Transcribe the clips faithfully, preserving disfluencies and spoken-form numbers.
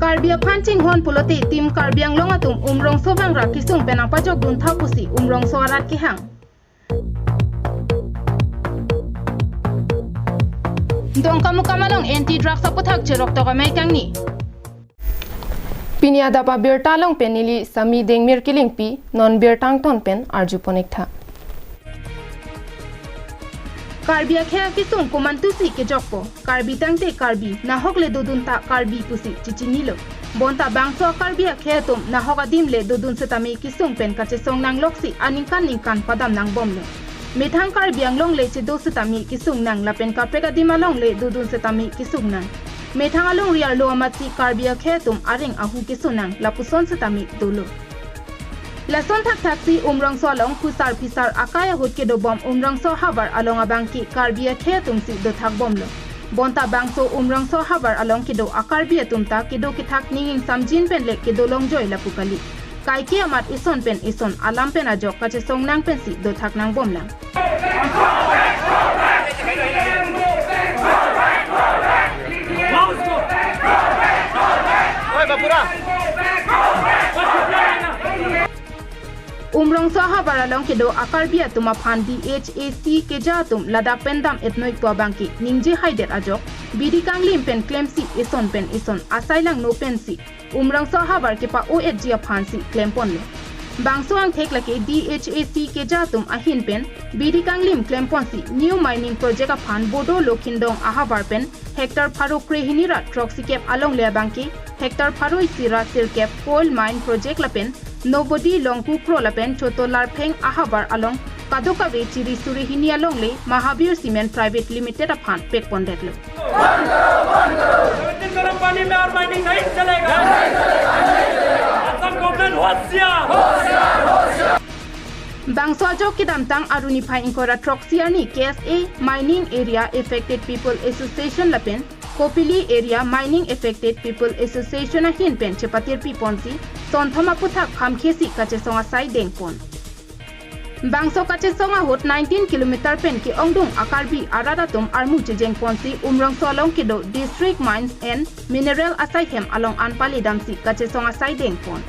Karbi aphan chinghon pulote Team Karbi Anglong atum Umrongso vangra kesung pen nangpajokdun tha pusi Umrongso arat kehang. Dongkamukam along anti drugs aputhak cheroktok amei kangni. Pini adap abirta along pen neli Sami Dengmir Kilingpi, non birta angton pen arjupon-ik tha. Karbi akhei akesung komantusi kejokpo, Karbi tangte Karbi, nahok le dodun ta Karbi pusi chechinilo. Bonta bangso Karbi akhei atum nahok adim le dodun setame kesung pen kachesong nangloksi aningkan ningkan padam nangbomlo. Methang Karbi Anglong le chedo setame kesung nang lapen kaprek adim along le dodun setame kesung nang. Methang alongri arlo amatsi Karbi akhei atum areng ahu keso nang lapuson setame dolo. Lason thakthaksi Umrongso along phusar phisar akai ahut kedobom Umrongso havar along abangke Karbi akhei atumsi dothakbomlo. Bonta bangso Umrongso havar along kedo a-Karbi atum ta kedo kethak ning ingsamjin pen le kedo longjoi lapu kali. Kaike amat ison pen ison alam pen ajok kachesong nang pensi dothak nangbomlang. Umrongso havar along kedo a-Karbi atum aphan D H A C keja atum ladak pen dam-et noi pu abangke ningje haidet ajok, bidi kanglim pen klemsi ison pen ison asai langno pensi Umrongso havar kepa-o-etji aphansi klemponlo. Bangso angthek lake D H A C keja atum ahin pen bidi kanglim klemponsi new mining project aphan Bodo Lokhindong ahavar pen hectare pharo krehini ra throksikep alongle abangke hectare pharo isi ra sirkep coal mine project lapen Nobodi Longku Kro lapen Choto Larpheng ahavar along kadokave chiri suri hini alongle Mahabir Cement Private Limited aphan pekpondetlo. Seventeen गरम पानी में और माइनिंग नहीं चलेगा। असम गवर्नमेंट होशियार। Bangso ajok kedamtang Aruni phai ingkoi ra throksi arni K S A mining area affected people association lapen Kopili area mining affected people association ahin pen chepatirpi ponsi sonthom aputhak khamkhesi kachesong asai dengpon. Bangso kachesong ahut nineteen kilometer pen ke-ongdung a-Karbi arat atum armu chejengponsi Umrongso along kedo District Mines and Mineral asaihem along an pali damsi kachesong asai dengpon.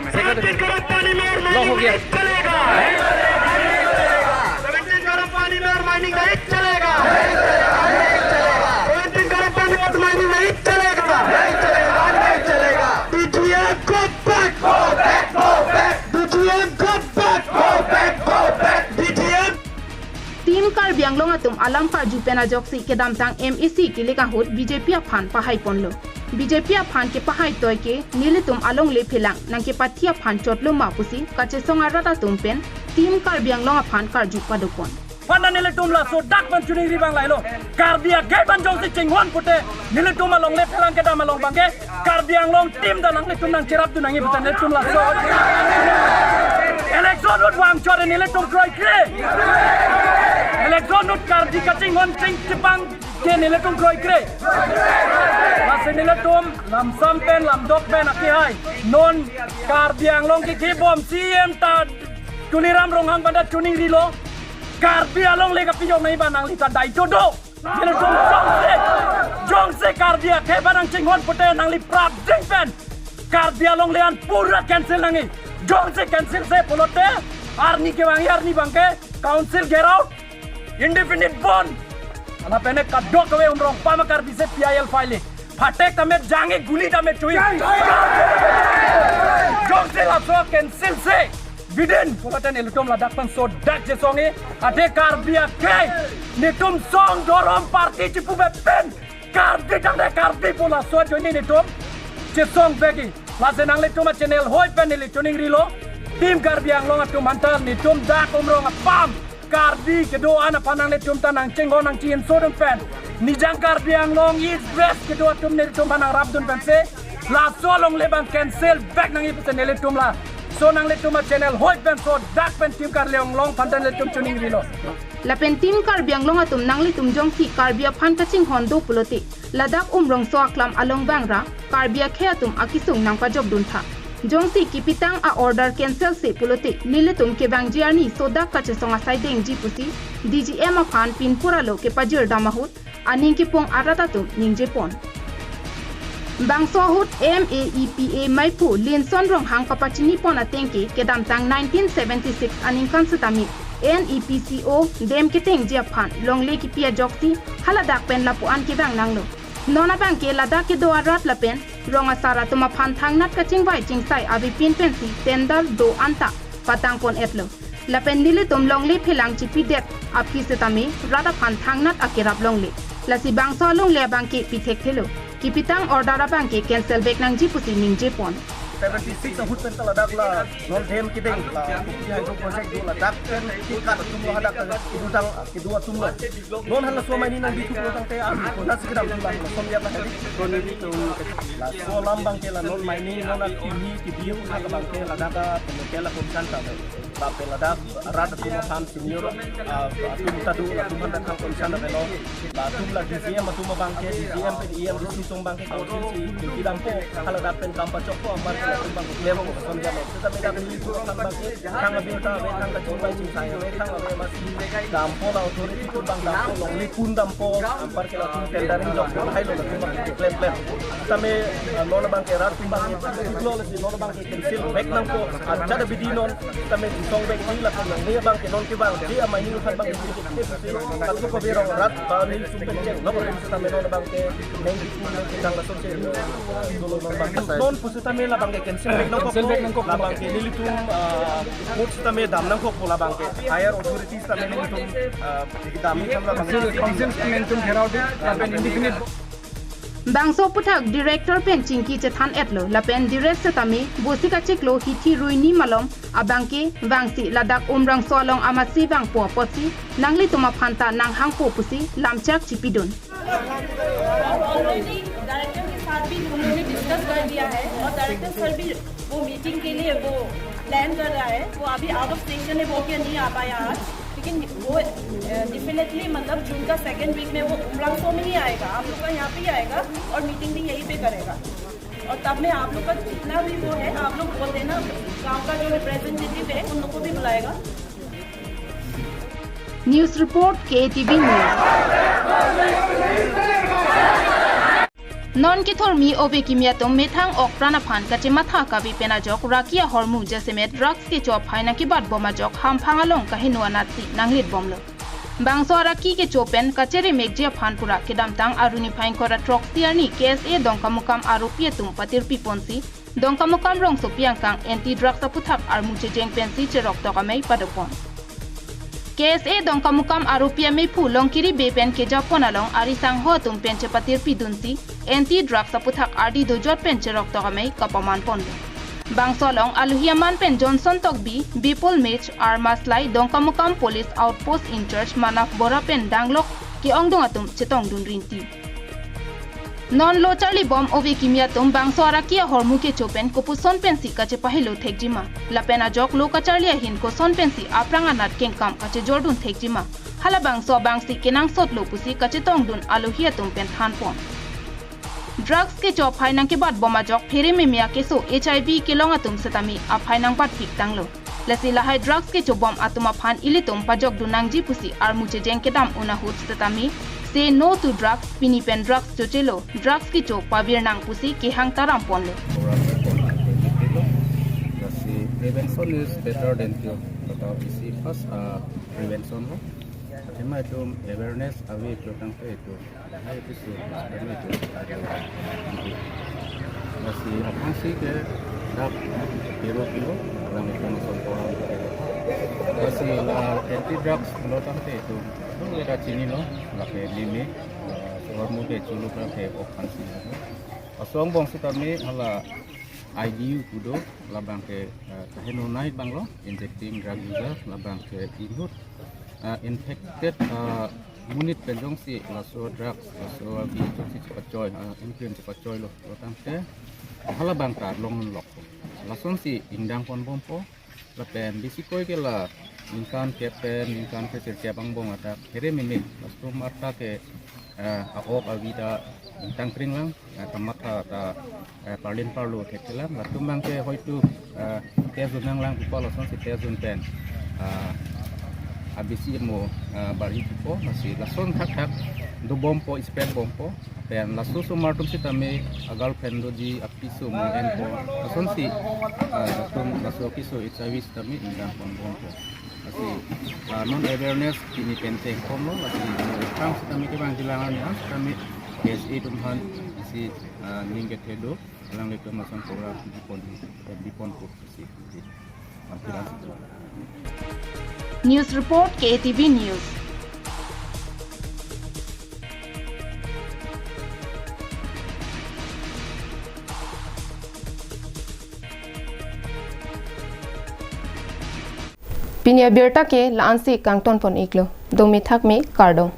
Seventeen गरम पानी में और माइनिंग नहीं चलेगा। सेवनटीन गरम पानी में और माइनिंग नहीं चलेगा। सेवनटीन गरम पानी में और माइनिंग नहीं चलेगा। D G M go back, go back, go back. D G M go back, go back, go back. D G M. Team Karbi Anglong atum alam karju pen ajoksi kedamtang M A C kilik ahut B J P aphan pahaiponlo. B J P aphan kepahai toi ke nelitum alongle phelang nangkepathi aphan chotlo ma pusi kachesong arat atum pen Team Karbi Anglong aphan karju padopon. Phan ta nelitum laso dak pen choningri bang lailo. Karbi akhei pen jongsi chinghon pute nelitum alongle phelang kedam along abangke Karbi Anglong team ta nanglitum nangcherapdun nangji pu ta nelitum laso. Election ahut vangchot nelitum kroikre. Election ahut Karbi kachinghon chingchipang ke nelitum kroikre. Lasi nelitum lamsam pen lamdok pen akehai. Non Karbi Anglong kekibom C M ta Tuliram Ronghang pen ta choningrilo. Karbi alongle kapajok nangji abang nangli ta daito do. Nelitum jongsi, jongsi Karbi akhei abang nangchinghon pute nangli prapjin pen Karbi alongle an pura cancel nangji. Jongsi cancel se pulote arni kevangji arni abangke council get out, indefinite bond. Lapen kadokave Umrongso pama Karbi se P I L file. Phatek tame jangji, guli tame chuji. Jongsi laso cancel se bidin pulote nelitum ladak pen sodak chesongji. Athe Karbi akhei, nelitum song dhorom party chipupe pen Karbi tangte Karbi pu laso ajoine nelitum chesong vekji. Lasi nanglitum a-channel hoi pen neli choningrilo. Team Karbi Anglong atum aphan ta nelitum dak Umrong apam Karbi kedo-an aphan nanglitum ta nangchinghon nangchinsodun pen Nijang Karbi Anglong East West kedo atum nelitum aphan nangrapdun pensi laso alongle abang cancel back nangji pusi nelitum laso nanglitum a-channel hoi pen sodak pen Team Karbi Anglong aphan ta nelitum choningrilo. Lapen Team Karbi Anglong atum nanglitum jongsi Karbi aphan kachinghon do pulote ladak Umrongso aklam along vangra Karbi akhei atum akesung nangpajokdun tha. Jongsi kepitang a-order cancel se pulote nelitum kevangji arni sodak kachesong asai dengji pusi D G M aphan pinpura lo kepajirdam ahut aning kepong arat atum ningjepon. Bangso ahut M A E P A maiphu Linson Ronghang kapachinipon atengke kedamtang nineteen seventy-six aningkan setame N E P C O dam ketengji aphan longle kipi ajoksi haladak pen lapu-an kevang nanglo. Non abangke ladak kedo arat lapen rong asar atum aphan thangnat kachingvai chingsai avepin pensi tender do anta patangpon-etlo. Lapen nelitum longle phelang chipidet aphi setame rat aphan thangnat akerap longle. Lasi bangso alongle abangke pi thekthelo. Kipitang order abangke cancel back nangji pusi ningjepon. Seventy-six ahut pen ta ladak la non dam kedeng la Kuki hydro project do ladak pen kekat atum lo hadak kedutang kedo atum lo. Non halaso mini nangbithup lo tangte ami konatsi kedam thu la lason dia ta hedi. Laso alam abangke la non mini non akimi kibi aputhak abangke ladak a chemical akoncern ta ave. Lapen ladak rat atum aphan senior, ah, atum ta do, latum aphan ta thang concern avelo. Latum la D C M atum abangke, D C M pen E M D C atum abangke council si kedampo, haladak pen kam pachokpo, anparke latum abangke klem ko son jalo. Setame dak nelitum aphan abangke thang abirta ave, thang kachingvai chingsai ave, thang ave, masi dampo, la authority atum abang dampo, longle kun dampo, anparke latum tendering jokpo, lahai lo latum abangke klem klem. Setame, ah, non abangke rat atum abangke, lo lasi non abangke cancel back nangpo, ah, jada bidi non, setame disong back ni lapen nang ni abangke non kevangji amini aphan abangke, katlo ko berong rat, ba nelitum pen cheng, lo setame non abangke, neng di kum neng kedang lason se, ah, dolo non abangke. Non pu setame la abangke cancel back nangkok. Cancel back nangkok. La abangke nelitum, ah, mut setame dam nangkok pu la abangke. Higher authorities setame nelitum, ah, dam ni kam la abangke. Council, council setame nelitum gherao di, lapen indefinite. Bangso aputhak director pen chingki chethan-etlo lapen dire setame bosi kachiklo hithi ruini malom abangke vangsi ladak Umrangso along amatsi vangpo apotsi nanglitum aphan ta nanghangpo pusi lamchak chipidun. Already director के साथ भी हम लोगों ने डिस्कस कर लिया है और डायरेक्टर सर भी वो मीटिंग के लिए वो प्लान कर रहा है। वो अभी आउट ऑफ स्टेशन है, बोल के नहीं आ पाया आज, लेकिन वो डेफिनेटली, मतलब, जून का सेकेंड वीक में वो उमरांगसो में ही आएगा, आप लोग का यहाँ पे ही आएगा और मीटिंग भी यहीं पे करेगा। और तब मैं आप लोग का जितना भी वो है, आप लोग बोल देना, गांव का जो रिप्रेजेंटेटिव है, उन लोग को भी बुलाएगा। News report, K A T V News. Non kethurmi ove kimi atum methang okpran aphan kachematha kave pen ajok raki ahormu jasemet drugs kecho aphai nangkebatbom ajok hamphang along kaheno anatsi nanglitbomlo. Bangso araki kecho pen kacheremekji aphan pura kedamtang aruni phai ingkoi ra throksi arni K S A Dongkamukam aropi atum patirpiponsi Dongkamukam rongsopi angkang anti drugs aputhak armu chejeng pensi cheroktok amei padopon. K S A Dongkamukam aropi ameiphu Longkiri Bey pen kejapon along ari sangho atum pen chepatirpidunsi anti drugs aputhak ardi dojot pen cheroktok amei kapamanponlo. Bangso along alohi aman pen Johnson Tokbi, Bipul Mech, R Maslai, Dongkamukam Police Outpost in-charge Manav Bora pen danglok ke-ongdung atum chetongdun rinti. Non lo charlibom ove kimi atum bangso araki ahormu kecho pen kopuson pensi kachepahelo thekjima, lapen ajok lo kacharli ahin koson pensi aphrang anat kengkam kachejordun thekjima, halabangso abangsi kenangsotlo pusi kachetongdun alohi atum pen thanpon. Drugs kecho aphai nangkebatbom ajok phere meme akeso H I V kelong atum setame aphai nangbatpik tanglo. Lasi lahai drugs kechobom atum aphan ilitum pajokdun nangji pusi armu chejeng kedam un ahut setame Say No to Drugs, pini pen drugs chochelo, drugs kecho pavir nang pusi kehang taramponlo. Lasi prevention is better than cure. Kata isi first, uh, prevention ho. Athema itum awareness ave itum tangte itum. Hai itu su, kami itu. Lasi aphrangsi ke dak kilo kilo, alang itu masuk orang. Lasi la anti drugs lo tangte itum. Lo kita chinilo, lake limi, la suar mude chulu lake okansi. Laso angbong setame hala I D U pu do, labangke, eh, kaheno nai abanglo, injecting drug user, labangke inut, eh, infected, eh, monit pen jongsi laso drugs, laso avi jongsi chepachoi, eh, influence chepachoilo, lo tangte, halabang ta longlok. Lasonsi ingdang ponbompo, lapen bisi koi ke la ningkan kep pen ningkan kep sirkep angbong adak phere meme, laso atum arta ke, eh, a-ok avi ta ingtang kring lang, eh, kamatha ta, eh, parlin parlo thekthelang, latum abangke hoitu, eh, test dun nanglang pupo, lasonsi test dun pen, eh, abisi mo, eh, barhi pupo, lasi lason thakthak dobompo, spread bompo. Pen laso osomar atum sitame a-girlfriend doji, apiso mo enpo. Lasonsi, ah, atum laso apiso H I V sitame ingdam pon bompo. Lasi, ah, non awareness pini pen chengpon lo, lasi kam sitame kevangji lang arni an sitame S A atum aphan, lasi, ah, ning kethe do, alanglitum lason program bipon, bipon ko, lasi. News report, K A T V News. Pini abirta ke la-ansi kangton pon iklo. Domi thakmi, kardom.